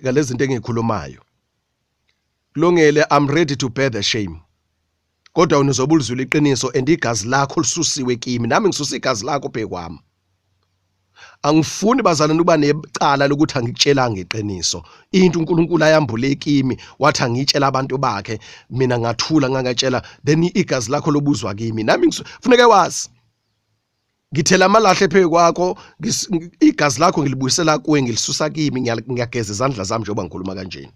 S1: ngalezinto engikhulumayo, kulungile, I'm ready to bear the shame. Kodwa wena uzobe ulizwile iqiniso and igazi lakho lisusiwe kimi, nami ngisusa igazi lakho phezu kwami. Angifuni bazalwane ukuba necala lokuthi angikutshelanga iqiniso. Into uNkulunkulu ayambule kimi wathi angitshela abantu bakhe, mina ngathula ngangatshela, then igazi lakho lobuzwa kimi. Nami kufuneka wazi ngithela amalahle phezu kwakho, igazi lakho ngilibuyisela kuwe, ngilisusa kimi, ngiyageza izandla zami njengoba ngikhuluma kanjena.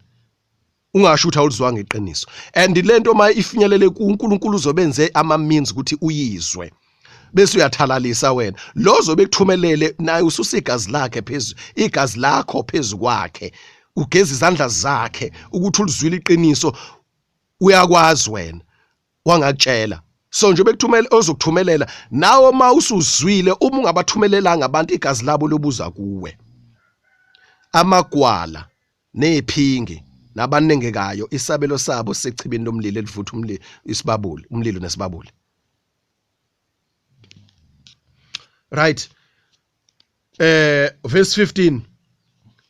S1: Ungasho ukuthi awulizwanga iqiniso. And lento uma ifinyelele kuNkulunkulu uzobenze ama means ukuthi uyizwe, bese uyathalalisa wena. Lo zobe ekuthumelele naye ususa igazi lakhe phezu, igazi lakho phezu kwakhe, ugeza izandla zakhe ukuthi ulizwile iqiniso. Uyakwazi wena wangakutshela. So nje bekuthumela ozokuthumelela nawe, uma usuzwile, uma ungabathumelelanga abantu igazi labo lobuza kuwe. Amagwala neziphingi nabanengekayo isabelo sabo sechibini lomlilo elivutha umlilo, isibabuli, umlilo nesibabuli. Right, verse 15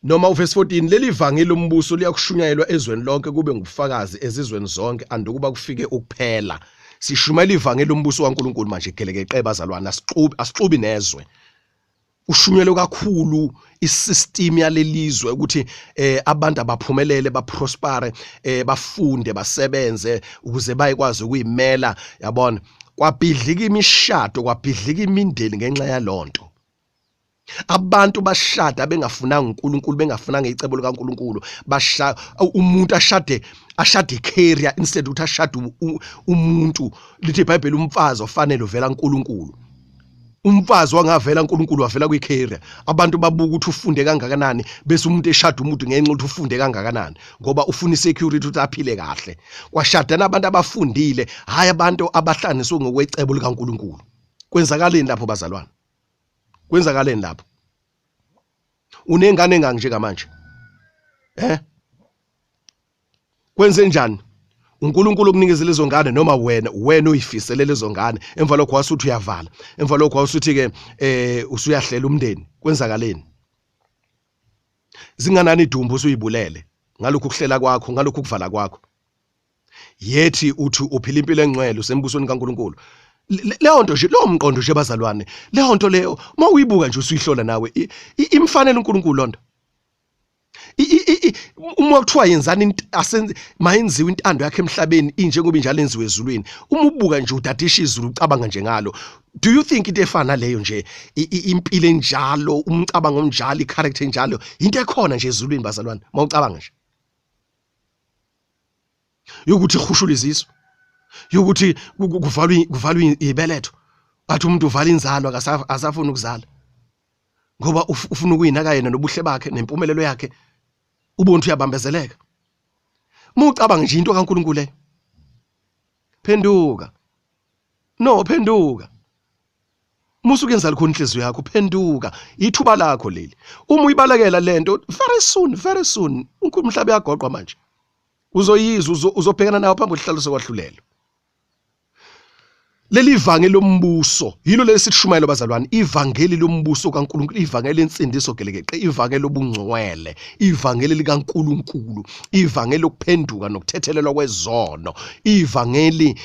S1: noma uverse 14, leli vangeli lombuso liyakushunyayelwa ezweni lonke kube ngubufakazi ezizweni zonke andukuba kufike ukuphela. Sishumayela ivangeli lombuso kaNkulunkulu manje gelekeqe bazalwana, asixubi nezwe. Ushunyelwe kakhulu isystem yalelizwe ukuthi abantu abaphumelele, baprospere, bafunde, basebenze ukuze bayikwazi ukuyimela, yabona. Kwabhidlika imishado, kwabhidlika imindeni ngenxa yalonto. Abantu bashada bengafunanga uNkulunkulu, bengafunanga icebo likaNkulunkulu. Basha umuntu ashade icareer instead ukuthi ashade umuntu. Lithi iBhayibheli umfazi ofanele uvela kuNkulunkulu. Umfazi wangavela uNkulunkulu wavela kwicareer. Abantu babuka ukuthi ufunde kangakanani, bese umuntu eshada umuntu ngenxa ukuthi ufunde kangakanani, ngoba ufuna isecurity ukuthi aphile kahle. Kwashadana abantu abafundile, hayi abantu abahlanganiswe ngokwecebo likaNkulunkulu. Kwenzakaleni lapho bazalwane? Kwenzakaleni lapho? Unengane engaki njengamanje? Kwenze njani? uNkulunkulu okunikeze lezo ngane noma wena uyifisele lezo ngane, emva lokho wasuthi uyavala, emva lokho wasuthi ke usuyahlela umndeni. Kwenzakaleni? Zinganani idumbu usuyibulele ngalokhu kuhlela kwakho, ngalokhu kuvala kwakho? Yethi uthi uphila impilo engcwele usembusweni kaNkulunkulu. Leyo nto nje, lowo mqondo nje bazalwane, leyo nto leyo uma uyibuka nje usuyihlola nawe, imfanele uNkulunkulu lonto. Uma kuthiwa yenzani asenze, mayenziwe intando yakhe emhlabeni injengoba injalo enziwe ezulwini. Uma ubuka nje udadisha izulu ucabanga nje ngalo, do you think into efana naleyo nje, impilo enjalo, umcabango onjalo, icharacter enjalo, into ekhona nje ezulwini bazalwane? Mawucabanga nje yokuthi ihushula izisu, yokuthi kuvalwe ibeletho, athi umuntu uvala inzalo akasafuni ukuzala ngoba ufuna ukuyinaka yena nobuhle bakhe nempumelelo yakhe, ubuntu uyabambezeleka. Uma ucabanga nje into kaNkulunkulu leyo, phenduka. No, phenduka. Musa ukuyenza lukhuni inhliziyo yakho, phenduka. Ithuba lakho leli. Uma uyibalekela lento, very soon, very soon, uNkulunkulu umhlaba uyagoqwa manje. Uzoyizwa, uzobhekana nawo phambi kwesihlalo sokwahlulelwa. Leli ivangeli lombuso yilo leli sishumayelo bazalwane, ivangeli lombuso kaNkulunkulu, ivangeli lensindiso gelekeqe, ivangeli lobungcwele, ivangeli likaNkulunkulu, ivangeli lokuphenduka nokuthethelelwa kwezono, ivangeli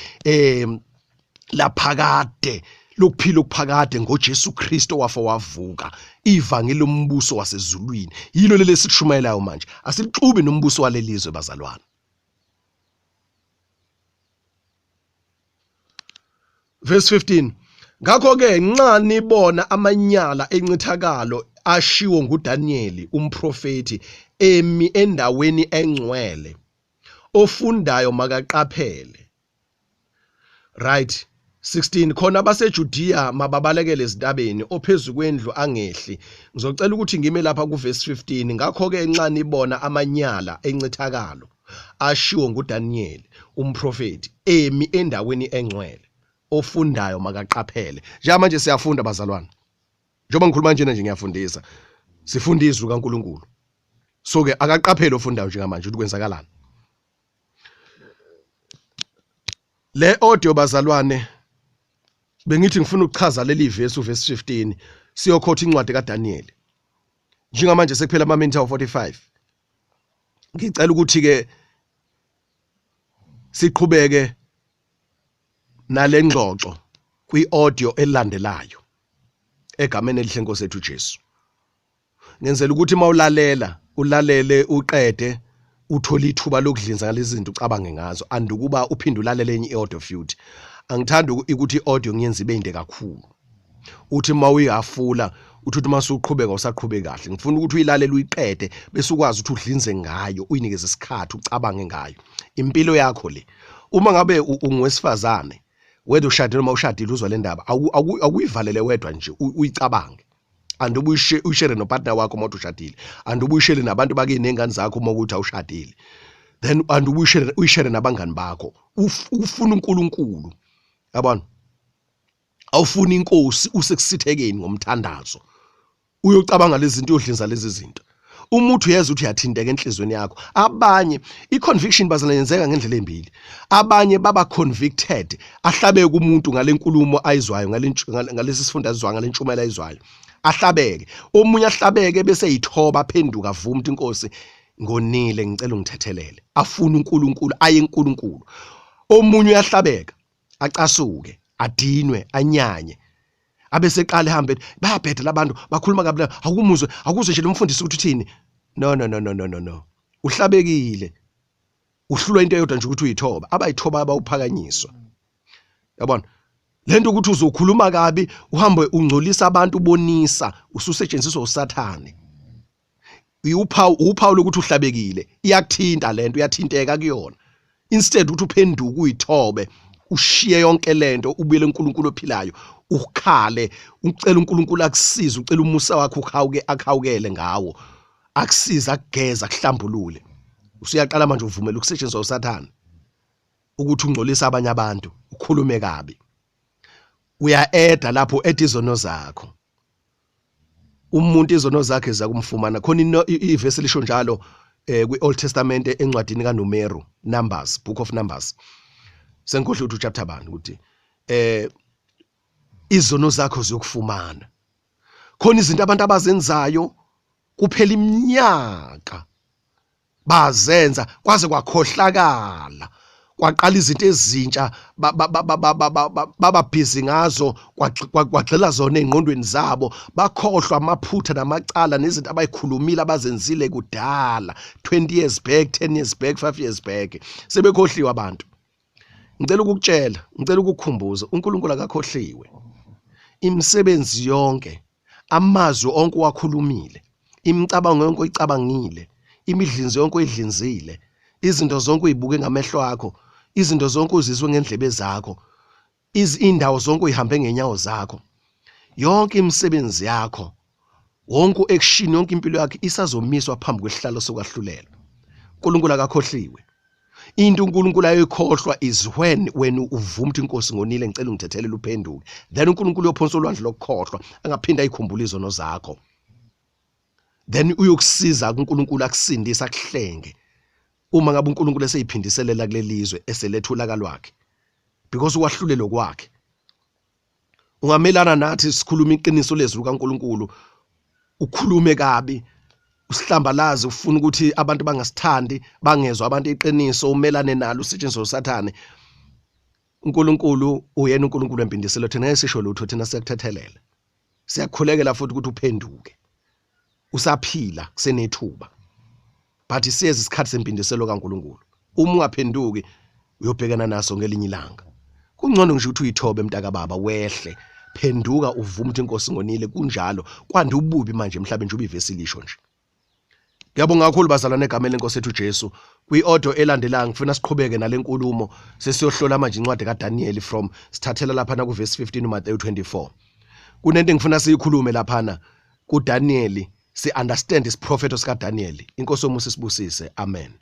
S1: laphakade. Lokuphila okuphakade ngoJesu Kristu wafa wavuka, ivangeli lombuso wasezulwini. Yilo leli esikushumayelayo manje. Asilixubi nombuso walelizwe bazalwane. Verse 15 Ngakho-ke nxa nibona amanyala encithakalo ashiwo nguDaniyeli umprofethi emi endaweni engcwele, ofundayo makaqaphele. Right 16 khona abaseJudiya mababalekele ezintabeni, ophezu kwendlu angehli. Ngizocela ukuthi ngime lapha kuverse 15. Ngakho-ke nxa nibona amanyala encithakalo ashiwo nguDaniyeli umprofethi emi endaweni engcwele, ofundayo makaqaphele. Njengamanje siyafunda bazalwane, njengoba ngikhuluma njena nje ngiyafundisa, sifunda izwi kaNkulunkulu. So ke akaqaphele ofundayo njengamanje ukuthi kwenzakalani. Le audio bazalwane bengithi ngifuna ukuchaza leli verse, uverse 15, siyokhotha incwadi kaDaniel. Njengamanje sekuphela ama minutes awu 45. Ngicela ukuthi ke siqhubeke nalengxoxo kwi-audio elandelayo egameni elihle Nkosi ethu Jesu. Ngenzela ukuthi mawulalela ulalele uqede, uthole ithuba lokudlinza ngalezi zinto, ucabange ngazo, andukuba uphinde ulalele enye i-audio futhi. Angithandi ukuthi i-audio ngiyenze ibe inde kakhulu, uthi uma uyihafula uthi uma usuqhubeka usaqhubeka kahle. Ngifuna ukuthi uyilalele uyiqede, bese ukwazi ukuthi udlinze ngayo, uyinikeze isikhathi ucabange ngayo impilo yakho le. Uma ngabe ungowesifazane, whether ushadile noma ushadile, uzwa le ndaba, akuyivalele wedwa nje, uyicabange, and uyishere nopartner wakho uma ushadile, and ubuyishere nabantu bakini nengane zakho uma ukuthi awushadile, then and uyishere nabangani bakho. Ufuna uNkulunkulu, yabona, awufuna inkosi, usekusithekeni ngomthandazo, uyocabanga lezi zinto, uyodlinza lezi zinto. Uma uthi uyeza ukuthi uyathinteka enhlizweni yakho. Abanye i-conviction bazana yenzeka ngendlela ezimbili. Abanye baba convicted, ahlabeke umuntu ngale nkulumo ayizwayo, ngalesi sifundo azizwayo, ngale ntshumayelo ayizwayo, ahlabeke. Omunye ahlabeke bese eyithoba, aphenduka, avuma ukuthi inkosi ngonile, ngicela ungithethelele, afune uNkulunkulu, aye eNkulunkulu. Omunye uyahlabeka, acasuke, adinwe, anyanye, abeseqala ehambe, bayabheda labantu bakhuluma kabi, akumuzwe, akuzwe nje lo mfundisi ukuthi uthini. No, no, no, no, no, no, no, uhlabekile, uhlulwa into eyodwa nje, ukuthi uyithoba. Abayithoba abawuphakanyiswa. Yabona lento ukuthi uzokhuluma kabi, uhambe ungcolisa abantu, ubonisa ususetshenziswa uSathane. Uphawu lokuthi uhlabekile, iyakuthinta lento, uyathinteka kuyona. Instead ukuthi uphenduke, uyithobe, ushiye yonke lento, ubuyele kuNkulunkulu ophilayo, ukhale, ucela uNkulunkulu akusize, ucela umusa wakhe ukhawuke, akhawukele ngawo, akusize, akugeza, akuhlambulule, usuyaqala manje uvumela ukusetshenziswa uSathane ukuthi ungcolisa abanye abantu, ukhulume kabi. Uya-eda lapho, eda izono zakho. Umuntu izono zakhe zakumfumana khona. Ivesi lisho njalo kwi-Old Testament, encwadini kaNumeru, Numbers, Book of Numbers, sengikhohlwe ukuthi uchapter bani, ukuthi izono zakho ziyokufumana. Khona izinto abantu abazenzayo kuphela iminyaka bazenza, kwaze kwakhohlakala, kwaqala izinto ezintsha, baba busy ngazo, kwagxila zona ezingqondweni zabo, bakhohlwa amaphutha namacala nezinto abayikhulumile, abazenzile kudala, 20 years back, 10 years back, 5 years back. Sebekhohliwe abantu. Ngicela ukukutshela, ngicela ukukukhumbuza, uNkulunkulu akakhohliwe. Imisebenzi yonke, amazwi onke wakhulumile, imicabango yonke oyicabangile, imidlinzo yonke oyidlinzile, izinto zonke uyibuke ngamehlo akho, izinto zonke uzizwe ngendlebe zakho, indawo zonke uyihambe ngenyawo zakho, yonke imisebenzi yakho, wonke u-action, yonke impilo yakho isazomiswa phambi kwesihlalo sokwahlulela. uNkulunkulu akakhohliwe. Into uNkulunkulu ayoyikhohlwa is when wena uvuma ukuthi inkosi ngonile, ngicela ungithethelele, uphenduke. Then uNkulunkulu uyophonsa olwandle lokukhohlwa, angaphinda ayikhumbule izono zakho. Then uyokusiza kuNkulunkulu, akusindise, akuhlenge, uma ngabe uNkulunkulu eseyiphindiselela kulelizwe, eseletha ulaka lwakhe, because ukwahlulelo kwakhe. Ungamelana nathi sikhuluma iqiniso lezwi likaNkulunkulu, ukhulume kabi, usihlambalaze, ufuna ukuthi abantu bangasithandi, bangezwa abantu iqiniso, umelane nalo, usetshenziswe uSathane. uNkulunkulu uyena uNkulunkulu wempindiselo, thina ngeke sisho lutho, thina siyakuthethelela, siyakhulekela futhi ukuthi uphenduke usaphila kusenethuba, but siyeza isikhathi sempindiselo kaNkulunkulu. Uma ungaphenduki uyobhekana naso ngelinye ilanga. Kungcono ngisho ukuthi uyithobe mntaka baba, wehle, phenduka, uvume ukuthi inkosi ngonile. Kunjalo, kwanda ububi manje emhlabeni nje ubivesi lisho nje. Ngiyabonga kakhulu bazalwane egameni lenkosi ethu Jesu. Kwi-audio elandelayo ngifuna siqhubeke nalenkulumo, sesiyohlola manje incwadi kaDaniel from sithathela laphana kuverse 15 uMathewu 24. Kunento engifuna siyikhulume laphana kuDaniel, si understand isiprofetho sikaDaniel. Inkosi yomusa isibusise. Amen.